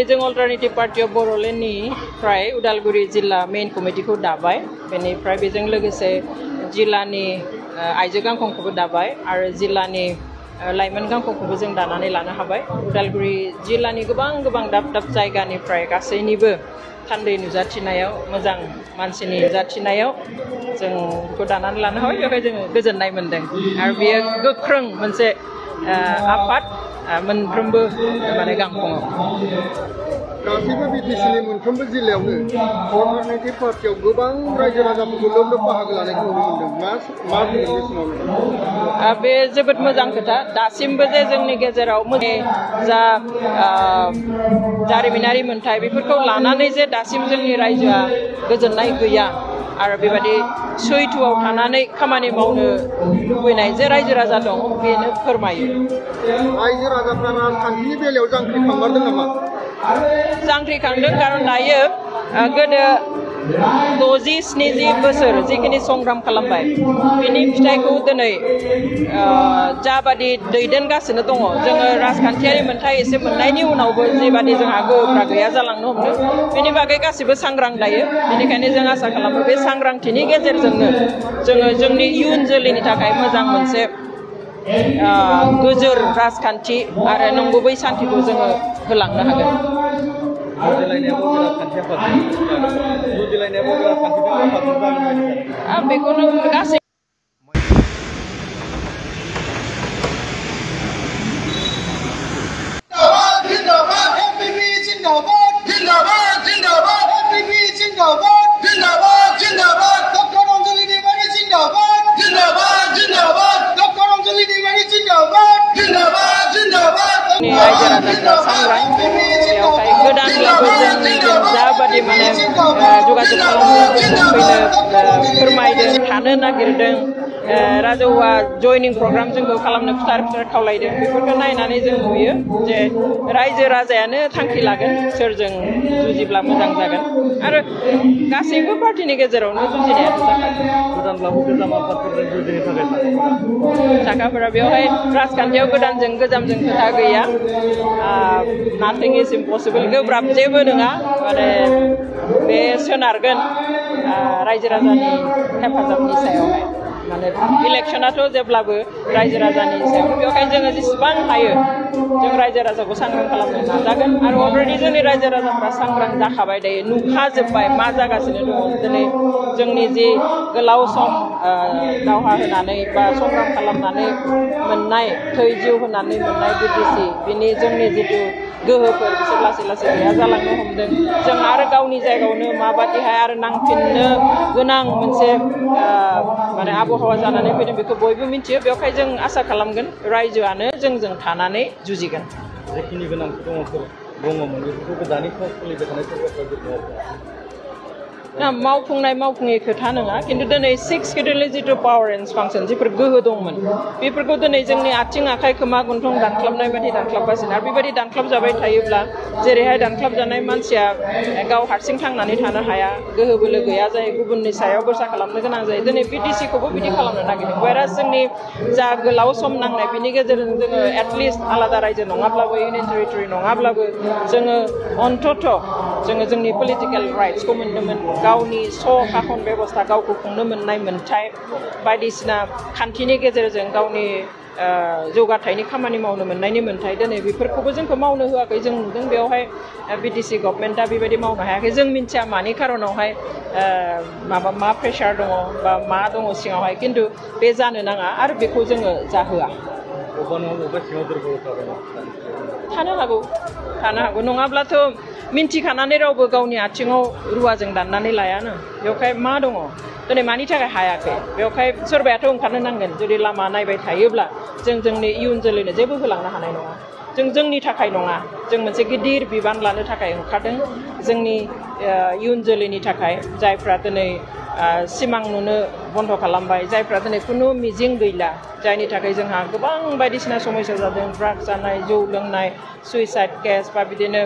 दिनै जों alternative party of बड'लेण्डनिफ्राय Udalguri जिल्ला मेइन कमिटिखौ दाबाय बेनिफ्राय बेजों लोगोसे जिल्लानि आइजो गांखंखौबो दाबाय आरो जिल्लानि लाइमोन गांखंखौबो जों दानानै लानो हाबाय उदालगुरि जिल्लानि गोबां दाब दाब जायगानिफ्राय गासैनिबो थान्दै नुजाथिनायाव मोजां मानसिनि नुजाथिनायाव जों बेखौ दानानै लानो हाबाय बेवहाय जोङो गोजोननाय मोनदों आरो बेयो गोख्रों मोनसे आफाद मोनफ्रोमबो माने गांखंआव गासैबो बिटिसिनि मोनफ्रोमबो जिल्लायावनो अल्टारनेटिभ पार्टियाव गोबां रायजो राजाफोरखौ लोब बाहागो लानायखौ नुनो मोनदों मा बुंगोन बे समाव बे जोबोद मोजां खोथा दासिमबो जे जोंनि गेजेराव जा जारिमिनारि मोन्थाय बेफोरखौ लानानै जे दासिम जोंनि रायजोआ गोजोननाय गैया आरो बेबायदि सैथोआव थानानै खामानि मावनो लुबैनाय जे रायजो राजा दं बेनो फोरमायो रायजो राजाफ्रा राजखान्थिनि बेलायाव जांख्रिखांमारदों नामा जांख्रिखांदों कारण दायो गोदो 60-70 बोसोर जिखिनि संग्राम खालामबाय बिनि फिथाइखौ दिनै जाबादि दैदेनगासिनो दङ जोङो राजखान्थियारि मोन्थाय एसे मोननायनि उनावबो जेबादि जोंहा गोहोफ्रा गैया जालांनो हमदों बेनि बागै गासिबो सांग्रां दायो बेनिखायनो जों आसा खालामो बे सांग्रांथिनि गेजेरजोंनो जोङो जोंनि इयुन जोलैनि थाखाय मोजां मोनसे गोजोर राजखान्थि आरो नंगुबै सान्थिखौ जोङो होलांनो हागोन बेखौनो गासै रायजो राजाफ्रा सांग्रां बेवहाय गोदानब्लाबो जों जाबादि माने जगाजग खालामनो फैनो फोरमायदों थानो नागिरदों राजौआ जयनिं प्रग्राम जोंखौ खालामनो फिथार खावलायदों बेफोरखौ नायनानै जों नुयो जे रायजो राजायानो थांखि लागोन सोरजों जुजिब्ला मोजां जागोन आरो गासैबो पार्टिनि गेजेरावनो जुजिनायाथ' थाखाफोरा बेवहाय राजखान्थियाव गोदानजों गोजामजों खोथा गैया नाथिं इज इम्पसिबल गोब्राब जेबो नङा माने बे सोनारगोन रायजो राजानि हेफाजाबनि सायावहाय माने इलेक्शनाथ' जेब्लाबो रायजो राजानि सायाव बेवहाय जोङो जेसेबां हायो जों रायजो राजाखौ सांग्रां खालामनो नाजागोन आरो अलरेडि जोंनि रायजो राजाफ्रा सांग्रां जाखाबाय दायो नुखाजोब्बाय मा जागासिनो दङ दिनै जोंनि जि गोलाव सम दावहा होनानै बा संग्राम खालामनानै मोननाय थै जिउ होनानै मोननाय बिटिसि बिनि जोंनि जिथु गोहोफोर बिसोर लासै लासै गैया जालांनो हमदों जों आरो गावनि जायगायावनो माबादिहाय आरो नांफिननो गोनां मोनसे माने आबहावा जानानै फैदों बेखौ बयबो मिथियो बेवहाय जों आसा खालामगोन रायजोआनो जोंजों थानानै जुजिगोन जेखिनि गोनांथि दङमोन बेफोरखौ दानि सोलिबाय थानाय सरकारफ्रा मावफुंनाय खोथा नङा खिन्थु दिनै 6 शेड्यूलनि जिथु पावर एन्ड फांसन जिफोर गोहो दंमोन बेफोरखौ दिनै जोंनि आथिं आखाइ खोमा गन्थं दानख्लाबनाय बायदि दानख्लाबगासिनो आरो बेबायदि दानख्लाबजाबाय थायोब्ला जेरैहाय दानख्लाबजानाय मानसिया गाव हारसिं थांनानै थानो हाया गोहो बोलो गैया जायो गुबुननि सायाव भरसा खालामनो गोनां जायो दिनै बिटिसिखौबो बिदि खालामनो नागिरदों वायरास जोंनि जा गोलाव सम नांनाय बिनि गेजेरजों जोङो एटलिस्ट आलादा रायजो नङाब्लाबो इउनियन टेरिटरि नङाब्लाबो जोङो अन्तत जोङो जोंनि पलिटिकेल राइट्सखौ मोनदोंमोन गावनि शासन बेबस्था गावखौ खुंनो मोननाय मोन्थाय बायदिसिना खान्थिनि गेजेरजों गावनि जौगाथायनि खामानि मावनो मोननायनि मोन्थाय दिनै बेफोरखौबो जोंखौ मावनो होआखै जों नुदों बेवहाय बिटिसि गभर्नमेन्टआ बेबायदि मावनो हायाखै जों मिन्थिया मानि खारनावहाय मा प्रेसार दङ बा मा दङ सिङावहाय खिन्थु बे जानो नाङा आरो बेखौ जोङो जाहोआ थानो हागौ नङाब्लाथ' मिन्थिखानानै रावबो गावनि आथिङाव रुवाजों दाननानै लायानो बेवहाय मा दङ दिनै मानि थाखाय हायाखै बेवहाय सोरबायाथ' ओंखारनो नांगोन जुदि लामा नायबाय थायोब्ला जों जोंनि इयुन जोलैनो जेबो होलांनो हानाय नङा जों जोंनि थाखाय नङा जों मोनसे गिदिर बिबान लानो थाखाय ओंखारदों जोंनि इयुन जोलैनि थाखाय जायफ्रा दिनै सिमां नुनो बन्द खालामबाय जायफ्रा दिनै खुनु मिजिं गैला जायनि थाखाय जोंहा गोबां बायदिसिना समस्या जादों ड्राग्स जानाय जौ लोंनाय सुइसाइड केस बा बिदिनो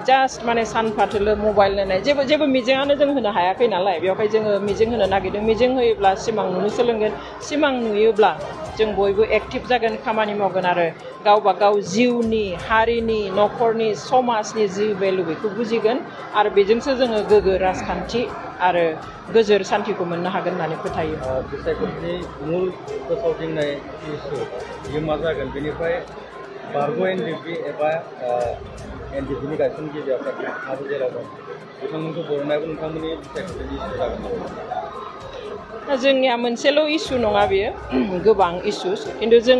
जास्ट माने सानफाथोलो मबाइल नायनाय जेबो मिजिङानो जों होनो हायाखै नालाय बेवहाय जोङो मिजिं होनो नागिरदों मिजिं होयोब्ला सिमां नुनो सोलोंगोन सिमां नुयोब्ला जों बयबो एक्टिभ जागोन खामानि मावगोन आरो गावबा गाव जिउनि हारिनि न'खरनि समाजनि जि भेलु बेखौ बुजिगोन आरो बेजोंसो जोङो गोग्गो राजखान्थि आरो गोजोर सान्थिखौ मोननो हागोन होननानै फोथायो। बिसायख'थिनि मुल फोसावदिंनाय इस्यु बेयो मा जागोन बेनिफ्राय बारग' एनडिपि एबा एनडिपिनि गायसनगिरि आफाद आबो जेराव दं बिथांमोनखौ बरनायाबो नोंथांमोननि बिसायख'थिनि इस्यु जागोन नामा? जोंनिया मोनसेल' इस्यु नङा बेयो गोबां इस्युस खिन्थु जों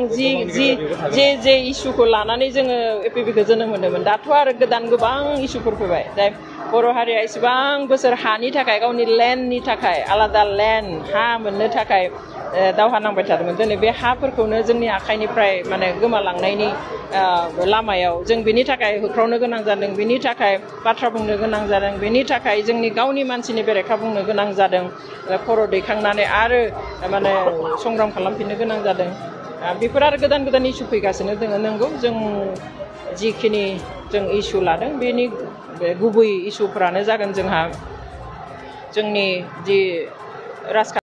जे इस्युखौ लानानै जोङो एपिपिखौ जोनोम होदोंमोन दाथ' आरो गोदान गोबां इस्युफोर फैबाय जाय बर' हारिया इसेबां बोसोर हानि थाखाय गावनि लेन्डनि थाखाय आलादा लेन्ड हा मोननो थाखाय दावहा नांबाय थादोंमोन दिनै बे हाफोरखौनो जोंनि आखाइनिफ्राय माने गोमालांनायनि लामायाव जों बेनि थाखाय होख्रावनो गोनां जादों बेनि थाखाय बाथ्रा बुंनो गोनां जादों बेनि थाखाय जोंनि गावनि मानसिनि बेरेखा बुंनो गोनां जादों खर' दैखांनानै आरो माने संग्राम खालामफिननो गोनां जादों बेफोर आरो गोदान गोदान इस्यु फैगासिनो दङ नंगौ जों जिखिनि जों इस्यु लादों बेनि गुबै इस्युफोरानो जागोन जोंहा जोंनि जि राजखान्थि